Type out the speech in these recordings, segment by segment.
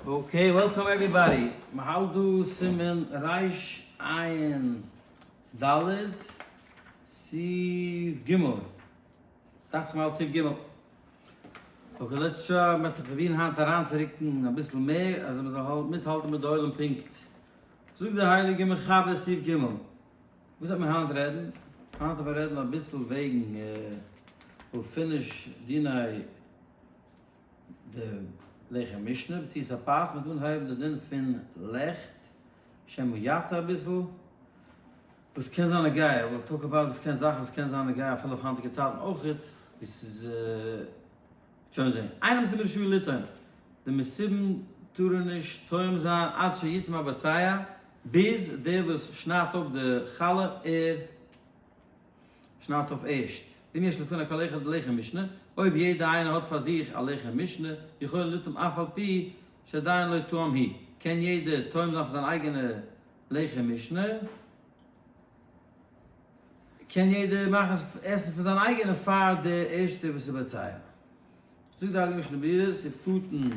Okay, welcome everybody. מ'האלט דא סימן ריש עין ד' סעיף ג'. דאכט זיך מ'האלט סעיף ג'. Okay, let's try, מ'וועט פרובירן היינט אריינצורוקן אביסל מער, אז מ'זאל מיטהאלטן מיט די עולם פונקט. זאגט דער הייליגער מחבר סעיף ג'. וואס וועט מען היינט רעדן? היינט וועט מען רעדן אביסל וועגן we'll finish דיני די לחם משנה, בציעת הפת, מ'וועט אנהייבן די דין פון לעכט, שמא יטה אביסל, וואס קען זיין נוגע, we'll talk about וואס קען זאכן וואס קען זיין נוגע אפילו אויף היינטיגע צייטן אויכעט, ווי ס'איז שוין זעהן. אין המסובין רשאין לטעום, די מסובין טארן נישט טועם זיין עד שיטעום הבוצע, ביז דער וואס שניידט אויף די חלה ער שניידט אויף ערשט, ואם יש לפני כל אחד לחם משנה, אויב יעדע איינער האט פאר זיך א לחם משנה, יכול לטעום אף על פי שעדיין לא טעם הוא, קען יעדער טועם זיין פון זיין אייגענע לחם משנה, קען יעדער מאכן עסן פון זיין אייגענע פאר די ערשטע וואס איז בוצע. זאגט די הייליגע משנה ברורה, סעיף קטן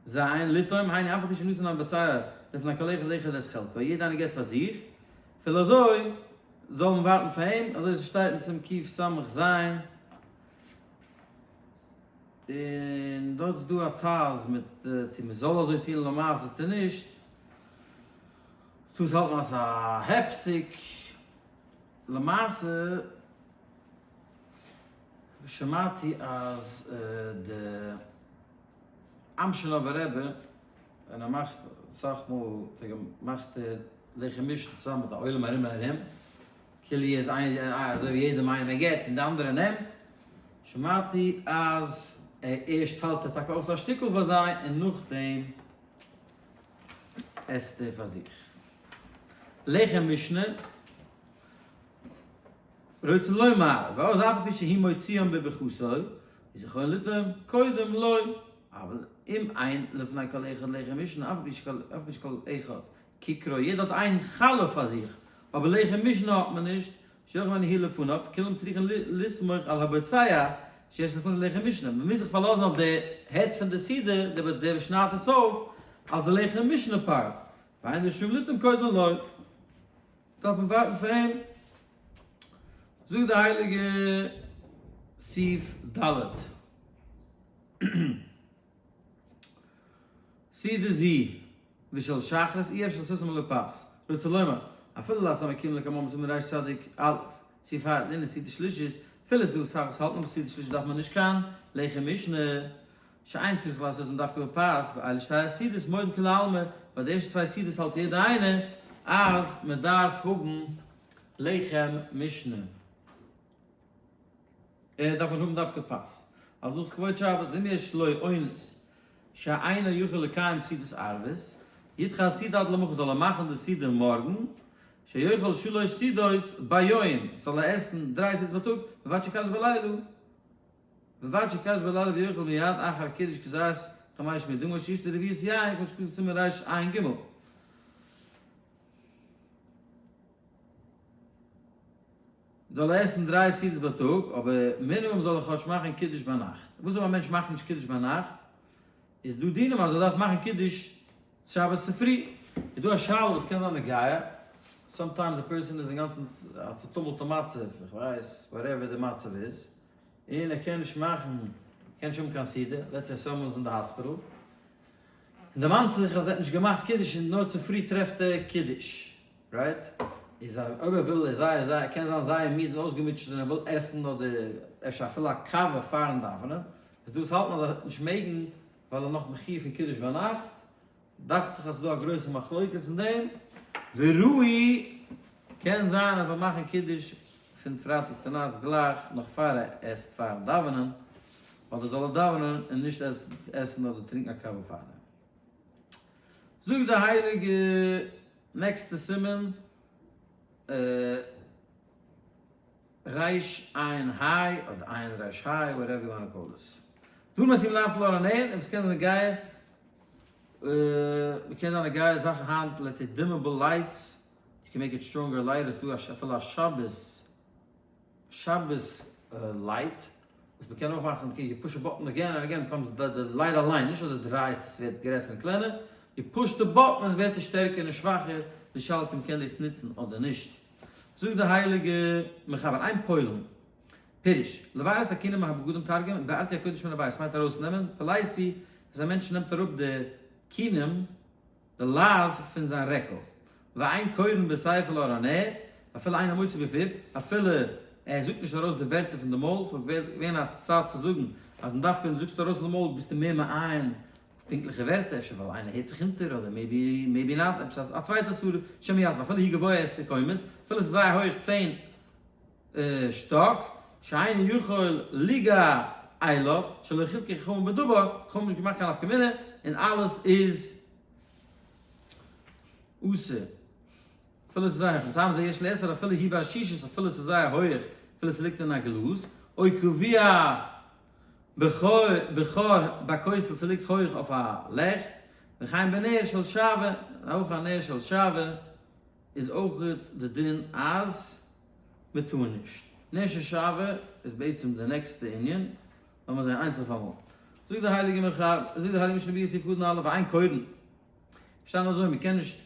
ז, לטעום היינו אף על פי שנתן הבוצע לפני כל אחד אחד את חלקו, יעדער איינער געבט פאר זיך, אפילו אזוי זאל מען ווארטן פאר אים, אזוי עס שטייט אין סימן קס"ז, און דארט איז דא א טז מיט צו מען זאל אזוי טון למעשה צו נישט. דאס האלט מען אז ס'איז א הפסק, למעשה שמעתי אז די אמשינאווער רבי ווען ער מאכט אסאך מאל האט ער געמאכט לחם משנה צוזאמען מיט א עולם ארום און ארום, כאילו ער איז אזוי ווי יעדעם איינער געבט און די אנדערע נעמט, שמעתי אז ערשט האלט ער טאקע אויס א שטיקל פאר זיי און נאכדעם עסט ער פאר זיך. לחם משנה, רוצה לומר, ואז אף על פי שהוא מוציאם בברכתו, איז יכול לטעום קודם לו, אבל אם אין לפני כל אחד לחם משנה, אף על פי שכל אחד ככרו, יעדער האט איין חלה פאר זיך, אבער לחם משנה האט מען נישט, שיאכל ממנו הוא לפניו, כולם צריכין לסמוך על הבוצע שיש לפניו לחם משנה, מען מוז זיך פארלאזן אויף די head פון די סעודה, דער וואס שניידט עס אויף, אלס די לחם משנה part, ואין רשאים לטעום קודם לו, דארף מען ווארטן פאר אים. זאגט די הייליגע סעיף ד'. סעודה זו ושל שחרית אי אפשר לעשותם בלא פת, רוצה לומר, אפילו לעשות המקובל לקמן בסימן ריש צדיק א', סעיף ה, לענין סעודה שלישית, אפילו איז דא אסאך וואס האלטן אז ביי סעודה שלישית דארף מען נישט קיין לחם משנה, שאין צריך לעשותם דווקא בפת, באלו שתי הסעודות מודים כולי עלמא, ביי די ערשטע צוויי סעודות האלט יעדער איינער אז מען דארף האבן לחם משנה. ער דארף מען האבן דווקא פת, אז דאס כבוד שבת, ואם יש לו אונס שאינו יכול לקיים סעודת ערבית, ידחה הסעודה עד למחר זאל ער מאכן די סעודה מארגן, שיאכל שלש סעודות ביום, זאל ער עסן דריי סעודות בייטאג, ובלבד שיקדש בלילה, ובלבד שיקדש בלילה ויאכל מיד אחר קידוש כזית חמש מאדמה שישתה רביעית יין, כמו שכתוב בסימן רע"ג. זאל ער עסן דריי סעודות בייטאג, אבער מינימום זאל ער כאטש מאכן קידוש ביינאכט. וואס אויב א מענטש מאכט נישט קידוש ביינאכט? איז דא דינים אז ער דארף מאכן קידוש שבת צופרי. איז דא א שאלה וואס קען זיין נוגע, sometimes א person איז אינגאנצן א צוטומלטע מצב, איך ווייס, whatever די מצב איז, און ער קען נישט מאכן, קען נישט האבן קיין סעודה, let's say someone איז אין די האספיטאל, און דערמאנט זיך אז ער האט נישט געמאכט קידוש און נאר צופרי טרעפט ער קידוש. Right? איז אויב ער וויל ער זייער זייער קען זיין זייער מיד און אויסגעמוטשעט און ער וויל עסן אדער אפשר אפילו א קאווע פארן דאווענען, איז דא וואס האלטן אז ער וועט נישט מעגן ווייל ער נאך מחיוב פון קידוש ביינאכט, דאכט זיך אז ס'איז דא א גרויסע מחלוקת אין דעם, וראוי קען זיין ער זאל מאכן קידוש פון פרייטאג צונאכטס גלייך נאך פאר ער עסט פארן דאווענען, אדער זאל ער דאווענען און נישט עסן אדער טרינקן א קאווע פארדעם. זאגט די הייליגע נעקסטע סימן ריש עין היי אדער עין ריש היי whatever you wanna call this. דא מוז איך לאזן לארן נער און עס קען זיין גייער מ'קען זיין א גייער זאכן היינט let's say dimmable lights you can make it stronger light עס דא אפילו א שבת שבת light. וואס מ'קען אויך מאכן יו push a button again and again becomes the light אליין, נישט אז דו דרייסט עס ווערט גרעסער און קלענער, יו push the button עס ווערט עס שטערקער און שוואכער, די שאלה צו מ'קען דאס נוצן אדער נישט. זאגט די הייליגע מחבר אין פולין, פירוש, לבער את הכינים מהבגדים תרגום, בערתי הקודש מן הבית מיינט ארויסנעמען, פלייסי, אז א מענטש נעמט אראפ די כינים, די לייז פון זיין רעקל, ואין קורין בספר לאור הנר, אפילו אינו מוציא בפיו, אפילו ער זאגט נישט ארויס די ווערטער פון די מויל, ס'וואלט געווען א צד צו זאגן אז מען דארף ווען דו זאגסט ארויס פון די מויל ביסטו מער מעיין אויף פונקטליכע ווערטער, אפשר ווייל איינער הערט זיך אונטער אדער maybe maybe not, עפעס א צווייטע סברא, שמא ידליק, אפילו הוא גבוה עשר קומות, אפילו ס'איז זייער הויך צען שטאק, שאינו יכול ליגע אליו, שלא חילקו חכמים בדבר, חכמים האבן נישט געמאכט קיין נפקא מינה, און אלעס איז אסור. אפילו ס'איז זייער הויך, מטעם זה יש לאסור אפילו היא בעששית, אפילו ס'איז זייער הויך, אפילו ס'ליגט אין א גלאז, או קבוע בחור בכותל, ס'ליגט הויך אויף א לעכט, וכן בנר של שעוה, אויך א נר של שעוה איז אויך די דין אז מען טאר נישט. נר של שעוה איז בעצם די נעקסטע ענין, לאמיר זען איינס אויף אמאל. זאגט די הייליגע מחבר, זאגט די הייליגע משנה ברורה סעיף קטן א', ואין קורין. שטייט אזוי, מען קען נישט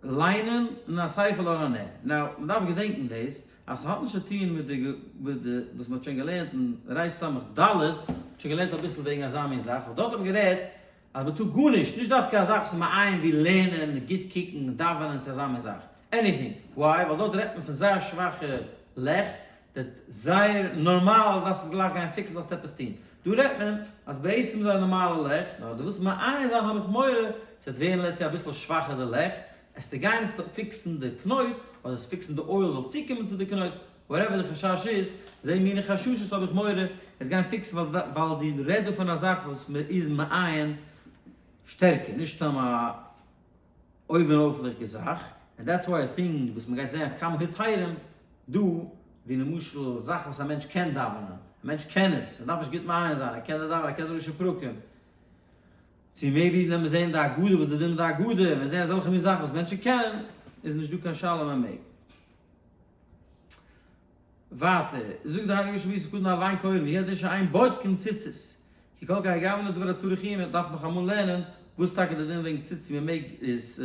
ליינען אין א ספר לאור הנר. now, מען דארף געדענקן דאס, אז ס'האט נישט צו טון מיט די מיט די וואס מען האט שוין געלערנט אין רס"ד, האט שוין געלערנט אביסל וועגן אזא מין זאך, ווייל דארט האט מען גערעדט אז מען טאר גארנישט, נישט דווקא א זאך וואס איז מעיין ווי לערנען, גוט קוקן, דאווענען צו אזא מין זאך, anything, why? ווייל דארט רעדט מען פון זייער שוואכע לעכט, דעט זייער נארמאל דארפסט עס גלייך גיין fix ן דארפסט עפעס טון, דא רעדט מען אז בעצם איז א נארמאלע לעכט, נאר דו ווילסט מעיין זיין האב איך מורא ס'וועט ווערן לעצט אביסל שוואכער די לעכט, עסטו גיין עס fix ן די קנויט, אדער עס fix ן די oil זאל צוקומען צו די קנויט, whatever די חשש איז, זיי מינע חששות האב איך מורא עס גיין fix ן ווייל די רעדט דא פון א זאך וואס מען איז מעיין שטערקער נישט סתם א אויבנאויפליכע זאך, and that's why I think וואס מען גייט זען כמה היתרים דא ווי למשל זאכן וואס א מענטש קען דאווענען, א מענטש קען עס, ער דארף נישט גוט מעיין זיין, ער קען דאווענען, ער קען ראשי פרקים, צו maybe לאמיר זען די הגדה וואס די דין מיט די הגדה, מיר זען אזעלכע מין זאכן וואס מענטשן קענען, איז נישט דא קיין שאלה מען מעג. ווייטער זאגט די הייליגע משנה ברורה סעיף קטן א' ואין קורין והוא הדין שאין בודקין ציצית כי כל כהאי גוונא דבר הצריך עיון מען דארף נאך אמאל לערנען וואס טאקע די דין וועגן ציצית מען מעג עס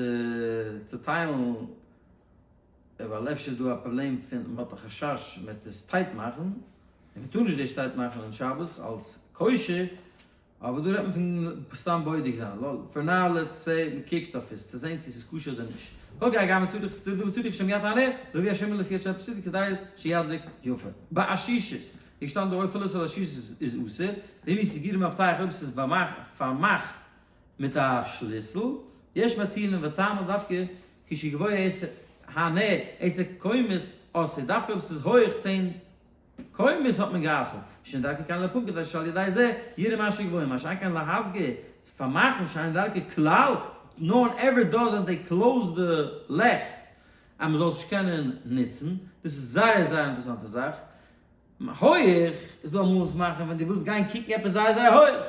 צוטיילן ווייל אפשר איז דא א פראבלעם פון מען האט א חשש מען וועט עס tight מאכן און מען טאר נישט דאס tight מאכן אין שבת אלס קושר אבער דא רעדט מען פון סתם בודק זיין, for now let's say מען קוקט אויף עס צו זען צו עס איז כשר אדער נישט. אקעי גם צריך דא צריך שם יד הנר, להביא השמן לפי השם פסוק כדי שידליק יפה. בעששית, איז געשטאנען דא אויב אפילו ס'איז עששית איז אסור, ואם היא סגורה במפתח אויב עס איז פארמאכט מיט א שליסל, יש מתירין וטעמא דווקא כשגבוה הנר עשר קומות אסור, דווקא אויב עס איז הויך צען קומות האט מען גע'אסר'ט, שאין דרכו כן לפום כדי שעל ידי זה יראה מה שגבוה, מה שאין כן להסגיר, צו פארמאכן שאין דרכו כלל, no one ever does and they close די לעכט אז מען זאל עס נישט קענען נוצן, דאס איז זייער זייער אינטערעסאנטע זאך, הויעך איז דא אמאל וואס מאכן ווען דו ווילסט גיין קוקן עפעס זייער זייער הויעך,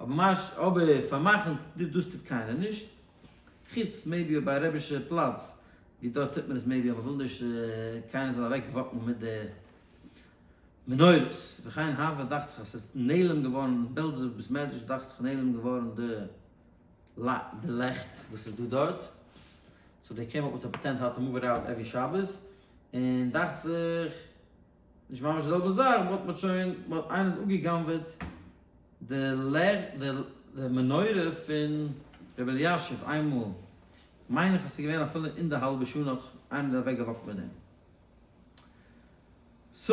אבער פארמאכן דאס טוט קיינער נישט, חוץ maybe אויב ביי א רבי'שע פלאץ ווי דארט טוט מען עס maybe אז מ'וויל נישט קיינער זאל אוועק walk ן מיט די מנורות, וכן הוה דאכט זיך אז ס'איז נעלם געווארן אין בעלזער בית מדרש דאכט זיך נעלם געווארן די די לעכט וואס איז דא דארט, so they came up with a patent how to move it out every שבת, און דאכט זיך נישט ממש די זעלבע זאך but מ'האט שוין מ'האט איינער האט אפגע'גנב'עט די לעכט די מנורה פון רבי אלישיב איינמאל. מיין איך אז ס'איז געווען אפילו אין די האלבע שעה נאך איינער איז אוועק גע walk ט מיט דעם. so,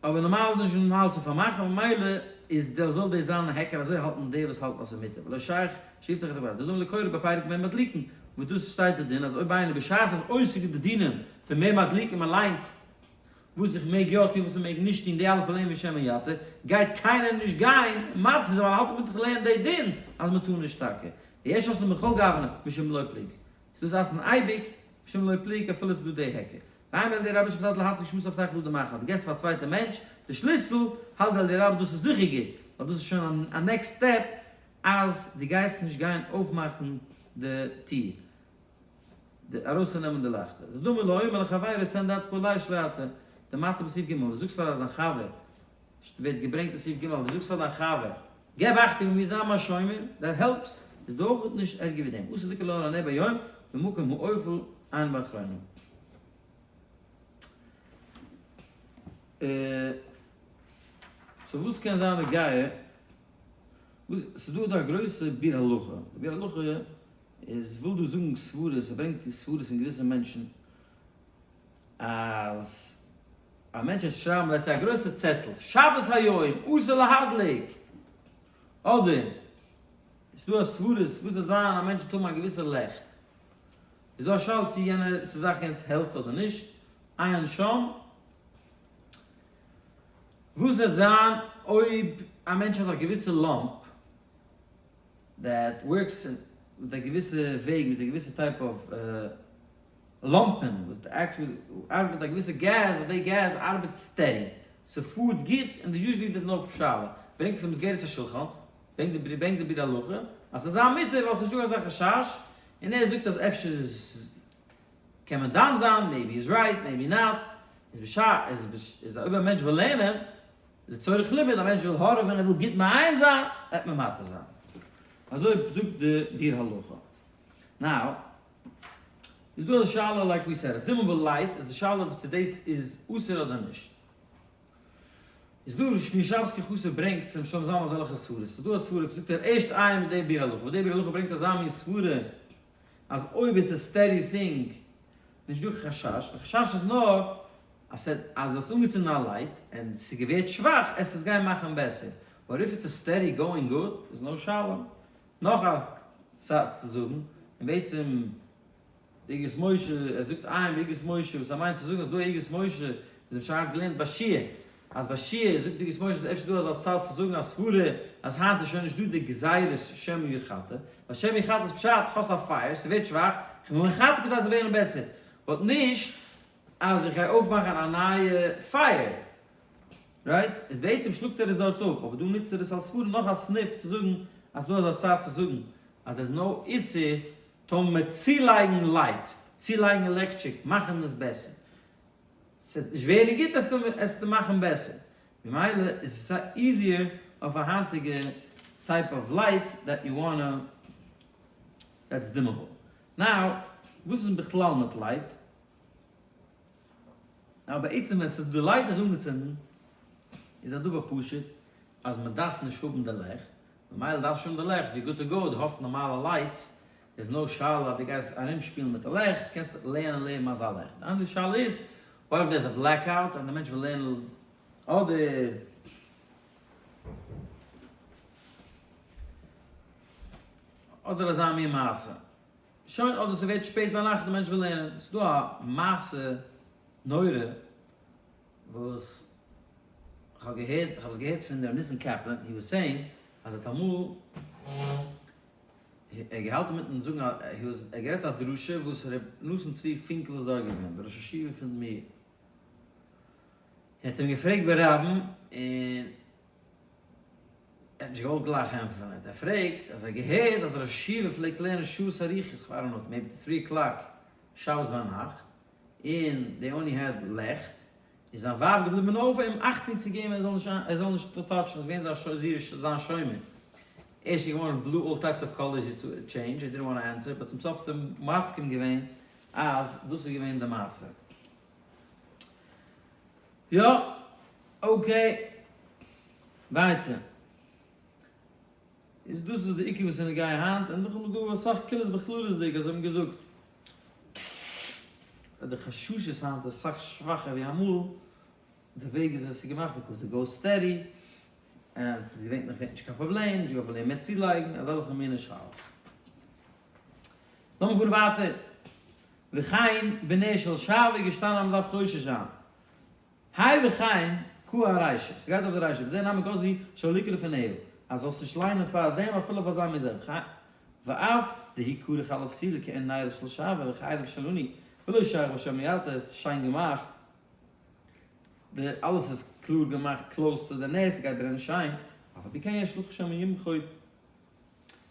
אבער נארמאל איז נישט נארמאל צו פארמאכן ממילא איז דער זאל דאס זיין א היכר אזוי האלטן די וואס האלטן אז ס'איז מותר ולא שייך שיפתח את הבית דדומה לקורא בפרק במה מדליקין וואס דאס שטייט די דין אז אויב איינער בשעת איז עוסק אין די דינים פון במה מדליקין מען ליינט וואס איך מעג יא טון וואס איך מעג נישט טון די אלע פראבלעמען שמא יטה גייט קיינער נישט גיין מתיר זיין ווייל האלט מיט איך לערן די דין אז מען טאר נישט טאקע ויש אוסרין בכל גוונא משום לא פליג ס'איז דא אסר'ן אייביג משום לא פליג אפילו ס'איז דא די היכר והאם אלי' רבה שבתת להדליק שמות מפתח לאדם אחר דו געסט פאר א צווייטע מענטש די שליסל האלט די אלי' רבה דאס איז זיכער גוט ווייל דאס איז שוין א next step אז דו גייסט נישט גיין אויפמאכן די טיר. די ארויסצונעמען די לייכטער. דדומה לאומר לחבירו תן דעתך עלי שלא אטעה, דמתא בסעיף ג', דו זאגסט פאר דיין חבר. ווערט געברענגט אין סעיף ג' אז דו זאגסט פאר דיין חבר, געב אכטונג מיר זיין מיין שומר, that helps, איז דא אויך נישט ערגער ווי דעם, אסור לקרוא לאור הנר ביום במקום האופל עיין באחרונים. so וואס קען זיין נוגע? ס'איז דא דא א גרויסע ביאור הלכה, די ביאור הלכה איז וויל דא זאגן סברות, ער ברענגט סברות פון געוויסע מענטשן אז א מענטש וועט שרייבן let's say א גרויסע צעטל שבת היום אסור להדליק, אדער ס'איז דא א סברות וואס וועט זיין א מענטש וועט האבן א געוויסע לעכט, איז דא א שאלה צו יענע זאך יענץ העלפט אדער נישט, עיין שם. וואס וועט זיין אויב א מענטש האט א געוויסע לאמפ that works מיט א געוויסע וועג מיט א געוויסע type of לאמפען וואס ארבעט מיט א געוויסע געז וואס די געז ארבעט steady ס'פארט גוט און usually there's no שאלה ברענגט פון מסגרת השולחן ברענגט די ביאור הלכה אז ס'איז א מותר ווייל ס'נישט דא אזא חשש און ער זאגט אז אפשר איז קען מען דן זיין, maybe he's right, maybe not, איז בשעה, איז איז אויב א מענטש וויל לערנען, לצורך לימוד, א מענטש וויל הארעווען, ער וויל גוט מעיין זיין, וועט מען מתיר זיין. אזוי זאגט די ביאור הלכה. now, איז דא א שאלה like we said, א dimmable light, איז די שאלה צו דאס איז אסור אדער נישט. איז דא שמואל שבסקי חסיד ברענגט פון שלמה זלמן אזעלכע סברות, ס'איז דא א סברה, זאגט ער ערשט עיין מיט די ביאור הלכה, וואס די ביאור הלכה ברענגט אזא מין סברה, אז אויב it's a steady thing נישט דא חשש, די חשש איז נאר אז ס'העט אז דו האסט אנגעצינדן א light און ס'געווערט שוואך עסט עס גיין מאכן בעסער, but if it's a steady going good איז no שאלה. נאך א צד צו זאגן, און בעצם די אגרות משה, ער זאגט עיין באגרות משה, וואס ער מיינט צו זאגן אז דא אגרות משה איז אפשר האט געלערנט ביי שיע, אז ביי שיע זאגט די אגרות משה איז אפשר דא אזא צד צו זאגן א סברה אז היינט איז שוין נישט דא די גזירת שמא יחתה, ווייל שמא יחתה איז פשט האסט א פייער ס'ווערט שוואך איך בין מחתה כדי ס'זאל ווערן בעסער, but נישט אז איך גיי אויפמאכן א נייע פייער, right? איז בעצם שלאגט ער עס דארט אפ, אבער דא נוצט ער עס אלס סברה נאך א סניף צו זאגן אז ס'דא אזא צד צו זאגן אז there's no איסור טאר מען צולייגן light, צולייגן עלעקטריק, מאכן עס בעסער. ס'וועט נישט ווערן גוט עסטו מאכן בעסער. ממילא איז עס easier אויף א היינטיגע type of light that you wanna that's dimmable. Now, וואס איז בכלל מיט light? Now בעצם ווען ס'איז די light איז אנגעצינדן איז א דבר פשוט אז מ'דארף נישט האבן די לעכט, ממילא דארפסט שוין די לעכט, you're good to go, דו האסט נארמאלע lights, איז no שאלה אז דו גייסט ארומשפילן מיט די לעכט, קענסט לערנען לעבן אזא לעכט. די אנדערע שאלה איז, what if there's a blackout און די מענטש וויל לערנען אדער אדער אזא מין מעשה. שוין, אדער ס'ווערט שפעט ביינאכט די מענטש וויל לערנען. ס'איז דא א מעשה נורא וואס כ'האב געהערט, כ'האב עס געהערט פון ר' ניסן קעפלען, he was saying אז ער האט אמאל ער האט געהאלטן מיטן זאגן א he was ער האט גערעדט א דרשה וואס ר' נתן צבי פינקל איז דארט געווען, דער ראש ישיבה פון מיר, און ער האט אים געפרעגט ברבים און ער האט נישט געוואלט גלייך ענטפערן, ער האט ער פרעגט אז ער האט געהערט אז דער ראש ישיבה פלעגט לערנען שעות אריכות, כ'ווייס not, maybe three o'clock שבת ביינאכט, און they only had לעכט, איז זיין ווייב געבליבן אויף אים אכטונג צו געבן ער זאל נישט ער זאל נישט טאטשן, עס איז געווען זיין שומר, ערשט איז געווארן blue all types of colors he change, he didn't want answer, but צום סוף האט ער מסכים געווען אז דאס איז געווען די מעשה. יא, okay, ווייטער. איז דאס איז די עיקר וואס איז נוגע היינט, און נאכדעם איז דא אסאך קולות בכללות'דיג אז זיי האבן געזאגט אז די חששות היינט איז אסאך שוואכער ווי אמאל, די וועג וויאזוי עס איז געמאכט because it goes steady, און ס'איז געווענליך ווערט נישט קיין פראבלעם, נישט קיין פראבלעם מיט צולייגן, אזעלכע מיני שאלות. לאמיר פארן ווייטער. וכן בנר של שעווה איז געשטאנען אז מ'דארף חושש זיין. האי וכן קאי ארישא, ס'גייט אויף די רישא, בזה נמי גזרו שלא לקרוא לפניה, אז זאלסט נישט ליינען פאר דעם אפילו פאר אזא מין זאך, ואף דהוא כרוך על הפתילה כעין נר של שעווה וכערב שלנו, ולא שייך בשם ירתה, עס איז שיין געמאכט, די אלעס איז קלאר געמאכט close צו די נר, ס'גייט ברענען שיין, אף על פי כן יש לך שמא ימחוי.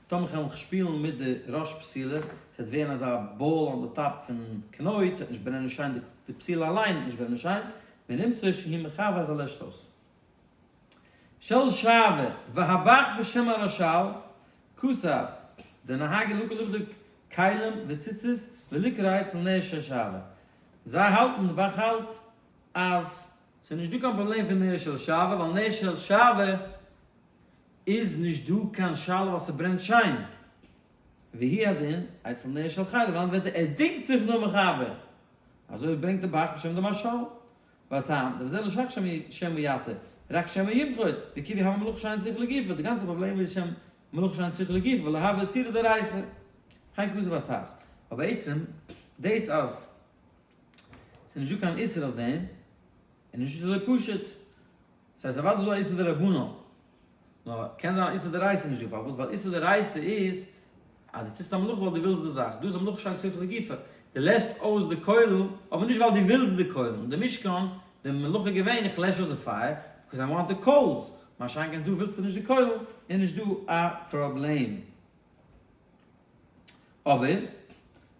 טאמער כ'וועל מיך שפילן מיט די ראש פתילה, ס'וועט ווערן אזא ball on the top פון קנויט, ס'וועט נישט ברענען שיין, די פתילה אליין וועט נישט ברענען שיין, ונמצא שהוא מכבה אז ער לעשט אויס. של שעווה, והבח בשם הרשל, כסף, דנהגי לקה לבדוק כלים וציצית ולקרא אצל נר של שעווה. זיי האלטן, די בח האלט, אז ס'איז נישט דא קיין פראבלעם פון נר של שעווה, ווייל נר של שעווה איז נישט דא קיין שאלה ווייל ס'ברענט שיין. והוא הדין אצל נר של חלב, אנדערע ווערטער ער דינגט זיך דער מחבר. אזוי ברענגט די בח בשם די מהרשל. והטעם, דבזה לא שייך שמא יטה, רק שמא ימחוי, וכיוון הוה מלאכה שאין צריכה לגופה, די גאנצע פראבלעם איז שם מלאכה שאין צריכה לגופה, ולא הוה איסורא דאורייתא. כן כתב הטז. אבער בעצם, דאס אז ס'איז נישט דא קיין איסור אויף דעם, איז נישט אזוי פשוט. ס'הייסט אוודאי איז דא א איסור דרבנן, נאר קען זיין איסור דאורייתא איז נישט דא, פארוואס? ווייל איסור דאורייתא איז אז דו טוסט א מלאכה ווייל דו ווילסט די זאך, דא איז א מלאכה שאין צריכה לגופה, דו לעשט אויס די קוילן, אבער נישט ווייל דו ווילסט די קוילן, די משכן, די מלאכה איז געווען איך לעש אויס די פייער, because I want the coals, מה שאין כן דא ווילסטו נישט די קוילן, איז נישט דא א פראבלעם. אבער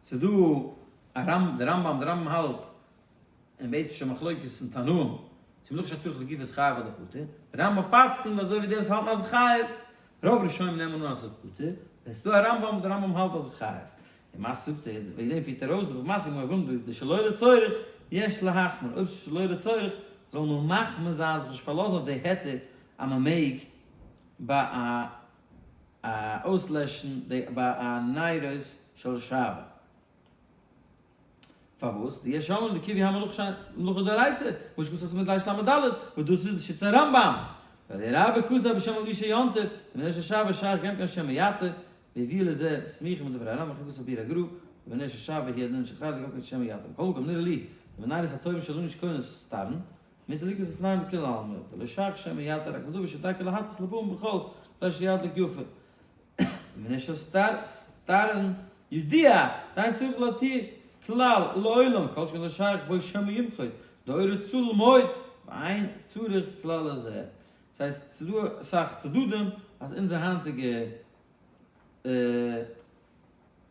ס'איז דא א רמב די רמב ם, די רמב ם האלט און בעצם שוין מחלוקת אין תנאים צו מלאכה שאין צריכה לגופה איז חייב אדער פטור, די רמב ם פסק'נט אזוי ווי די וואס האלטן אז חייב, רוב ראשונים נעמען אן אז ס'איז פטור, עס איז דא א רמב ם, די רמב ם האלט אז ס'איז חייב, און מה זאגט ער, וועגן דעם פירט ער אויס די במס' מגן אברהם דשלא לצורך יש להחמיר, אויב ס'איז שלא לצורך זאל מען מחמיר זיין זיך נישט פארלאזן אויף די היתר אז מ'מעג ביי א אויסלעשן די ביי א נרות של שעווה. פארוואס? דיש אומרים דכיוון המלאכה שאין מלאכה דאורייתא, כמו שכתוב סמ ד ל ד, וואס דאס איז די שיטת הרמב ם. ווייל דער רבי כתב בשם מלבישי יום טוב, דבנר של שעווה שייך גם כן שם מייתר, והביאו לזה סמיכה מדברי הרמב ם וכן כתוב ביר הגרא, דבנר של שעווה היא הדין של חרדי גם כן שם מייתר. מכל מקום נראה לי, דבנרות הטובים שלנו שקודם סתרן, מיט ליקוט לפניהם דכולי עלמא, דלא שייך שם מייתר רק בדבר שדרכו להטות לפנים בכל כדי שידליק יפה. ובנר של סתרן ידיע, דאין צריך להתיר כלל לעולם, כל שכן לא שייך בו שמא ימחוי, דאורו צלול מאוד, ואין צריך כלל לזה. ס'הייסט ס'דא אסאך צדדים אז אונזער היינטיגע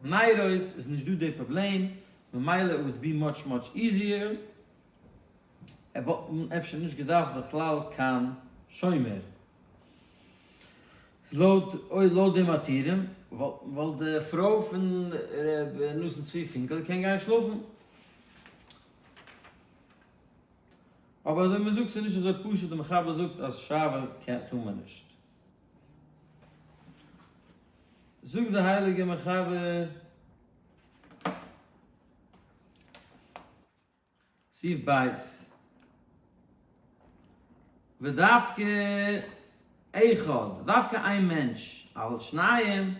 נרות איז נישט דא די פראבלעם, ממילא it would be much much easier. ער וואלט אפשר נישט געדארפט בכלל קיין שומר. לויט לויט די מתירים וואלט די פרוי פון ר' נתן צבי פינקל געקענט גיין שלאפן. אבער אזוי ווי מ'זאגט ס'איז נישט אזוי פשוט די מחבר זאגט אז שעווה טאר מען נישט. זאגט די הייליגע מחבר. סעיף ב', ודווקא אחד, דווקא איין מענטש, אבל שניים,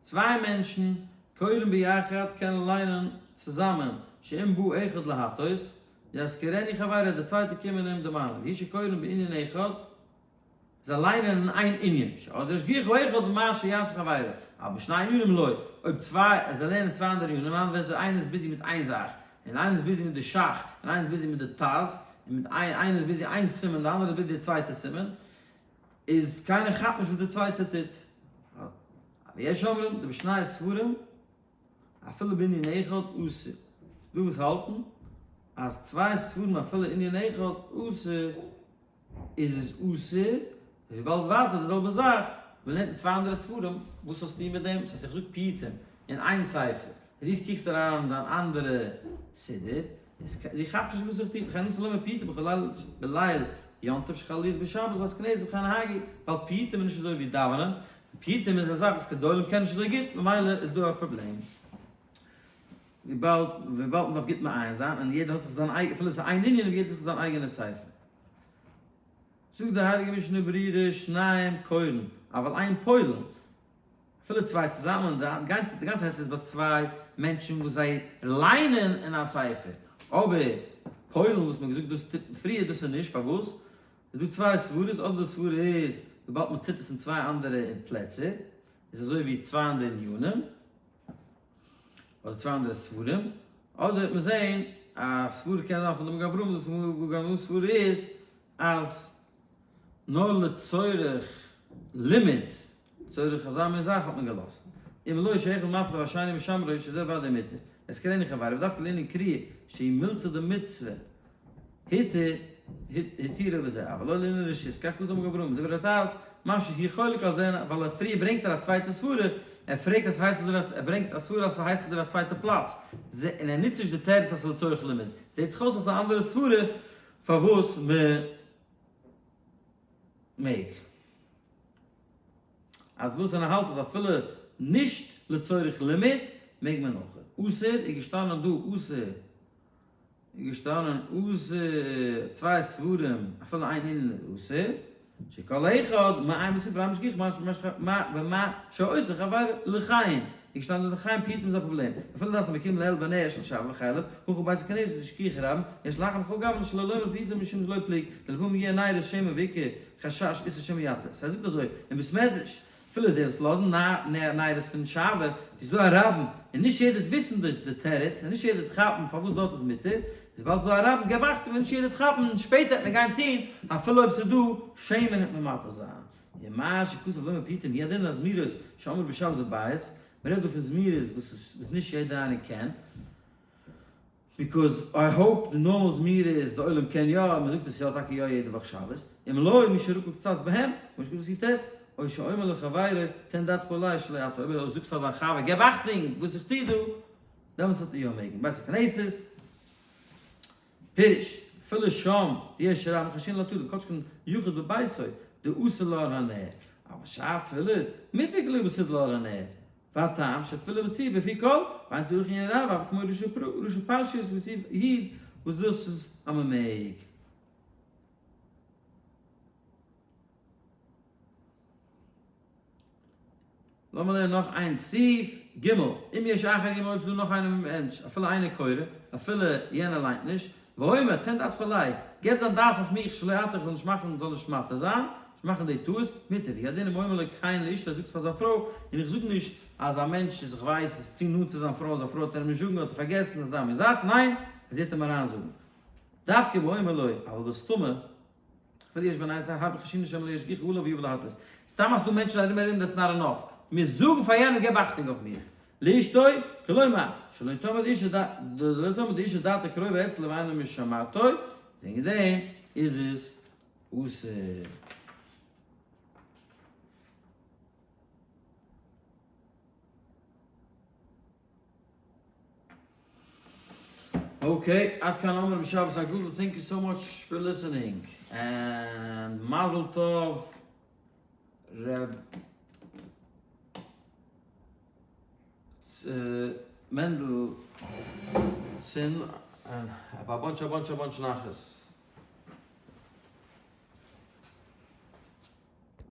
צוויי מענטשן, קוראים ביחד, קענען ליינען צוזאמען, שאם בא אחד להטעות, יזכירנו חברו, דער צווייטער קומען אים דערמאנען, והוא שקוראים בענין אחד, זיי ליינען אין איין ענין, שאז ישגיחו אחד במה שיעשה חברו, אבל בשני ענינים לא, אויב צוויי, זיי לערנען צוויי אנדערע ענינים, אנדערע ווערטער איינער איז busy מיט איין זאך, און איינער איז busy מיט די שך, און איינער איז busy מיט די טז, און מיט איין, איינער איז busy איין סימן, די אנדערע איז busy די צווייטע סימן, איז קיינער כאפט נישט וואס די צווייטע טוט. אבל יש אומרים, דבשני ספרים, אפילו בענין אחד אסור. ס'דא וואס האלטן אז צוויי ספרים אפילו ענין אחד אסור, איז עס אסור, וויבאלד ווייטער די זעלבע זאך, מען לערנט אין צוויי אנדערע ספרים, וואס האסטו מיט דעם? ס'הייסט איך זאג פיוטים אין איין ספר, און דו קוקסט אריין אין דיין אנדערע סידור, איז דו כאפסט נישט וואס איך טו, וכן אסור לומר פיוטים בכל ליל בליל יום טוב שחל להיות בשבת בית כנסת וכן נהגו, ווייל פיוטים איז נישט אזוי ווי דאווענען, פיוטים איז א זאך וואס גדולים קענען נישט אזוי גוט, ממילא איז דא א פראבלעם. וויבאלד וויבאלד מ'דארף גוט מעיין זיין, און יעדער האט זיך זיין אייגענע, אפילו עס איז איין ענין, אבער יעדער האט זיך זיין אייגענע ספר. זאגט די הייליגע משנה ברורה שניים קורין, אבל אין פועלין, אפילו צוויי צוזאמען, די גאנצע די גאנצע היתר איז ביי צוויי מענטשן וואס זיי ליינען אין א ספר, אבער פועלין וואס מ'האט געזאגט דאס טוט מען פריער דאס איז נישט, פארוואס? איז דא צוויי סברות, אדער די סברה איז וויבאלד מ'טוט עס אין צוויי אנדערע פלעצער, איז אזוי ווי צוויי אנדערע ענינים. אדער צוויי אנדערע ספרים, אדער וועט מען זעהן א סברא קען זיין פון די מגן אברהם, דאס מגן אברהם סברא איז אז נאר לצורך לימוד, לצורך אזא מין זאך האט מען געלאזט, אם לא שאחד מפלה והשני משמרו שזה ודאי מותר, עס קען נישט חברה, ודווקא לענין קריאה שהיא מילתא דמצוה היתר. התירו בזה, אבל לא לענין רשות, כך כתב מגן אברהם, דברי הטז, משמע שהוא חולק על זה, ווייל ער פריער ברענגט ער א צווייטע סברה, ער פרעגט אז ס'הייסט אזוי ווי ער ברענגט א סברה אז ס'הייסט אזוי ווי א צווייטע פלאץ, און ער נוצט נישט די תירוץ אז ס'איז לצורך לימוד, זעט זיך אויס אז ס'איז א אנדערע סברה פארוואס מ'מעג. אז וואס און ער האלט אז אפילו נישט לצורך לימוד מעג מען אויך. אסור איז געשטאנען דא אסור איז געשטאנען אסור צוויי ספרים אפילו איין ענין איז אסור שכל אחד מעיין בספרו המשגיח במה שעושה חברו לחיים איז געשטאנען לחיים פיוטים איז א פראבלעם אפילו דאס המקים ליל בנר של שבת וחלב הוכה בית הכנסת השגיח רבים יש לחם בכל גוון שלא לומר פיוטים משום דלא פליג ולפעמים יהיה נרות שמן ועיקר חשש איסור שמא יטה. סא ער זאגט אזוי, אין בית מדרש, אפילו די וואס לאזן ניירות פון שעוה, איז דא א רבים, און נישט יעדער וועט וויסן די תירוץ, און נישט יעדער וועט כאפן פארוואס דארט איז מותר, איז באלד איז דא א רבים, געב אכטונג ווען נישט יעדער וועט כאפן, און שפעטער וועט מען גיין טון, אפילו אויב ס'איז דא שמן וועט מען מתיר זיין. ומה שכתוב לומר פיוטים הוא הדין הזמירות שאמרו בשבת בבית, מ'רעדט דא פון זמירות וואס נישט יעדער איינער קען, because I hope די normal זמירה איז די עולם קען יא און מ'זאגט עס יא טאקע יא יעדע וואך שבת, אם לא מי שרקע קצת בהם, כמו שכתוב בסעיף ט', או שאומר לחבירו תן דעתך עלי שלא אטעה, אויב ער זאגט פאר זיין חבר געב אכטונג וואס איך טו דא, דעמאלטס וועט ער יא מעגן. בית הכנסת, פירוש, אפילו שם דיש רבים חשין להתודה כל שכן יחיד בביתו דאסור לאור הנר, אבל שאר תפילות מותר כלא בסוד לאור הנר, והטעם שתפילה מצויה בפי כל, ואין צריך ענין רב אף כמו ראשי פרשיות בסעיף י' וואס דאס איז אז מען מעג. לאמיר לערנען נאך איין סעיף, ג. אם יש אחר עמו אויב ס'איז דא נאך איינער מיטן מענטש, אפילו אינו קורא, אפילו יענער ליינט נישט, ואומר תן דעתך עלי, געב דיין דעת אויף מיך שלא אטעה איך זאל נישט מאכן זאל נישט מטעה זיין, נישט מאכן די טעות, מותר, והוא הדין אם אומר לו כן לאשתו זאגט פאר זיין פרוי, און איך זאג נישט אז א מענטש איז איך ווייס איז צו נאנט צו זיין פרוי און זיין פרוי וועט אים נישט זאגן האט ער פארגעסן אזא מין זאך, ניין, זי וועט אים אריינזאגן. דווקא באומר לו, אבל בסתמא, אפילו יש ביניהם הרבה חשין שמא לא ישגיחו עליו ויבא להטעות. סתם אז ס'דא מענטשן ארום ארום that's not enough. מוז זאגן פאר יענעם געב אכטונג אויף מיך. לאשתו, כלומר, שלא תאמר דאשה דעתה קרובה אצלו ואינו משמעתו, וועגן דעם איז עס אסור. okay, עד כאן אמרנו בשבת הגדול, thank you so much for listening, and מזל טוב ר' מענדל סין, and have a bunch a bunch a bunch נחת.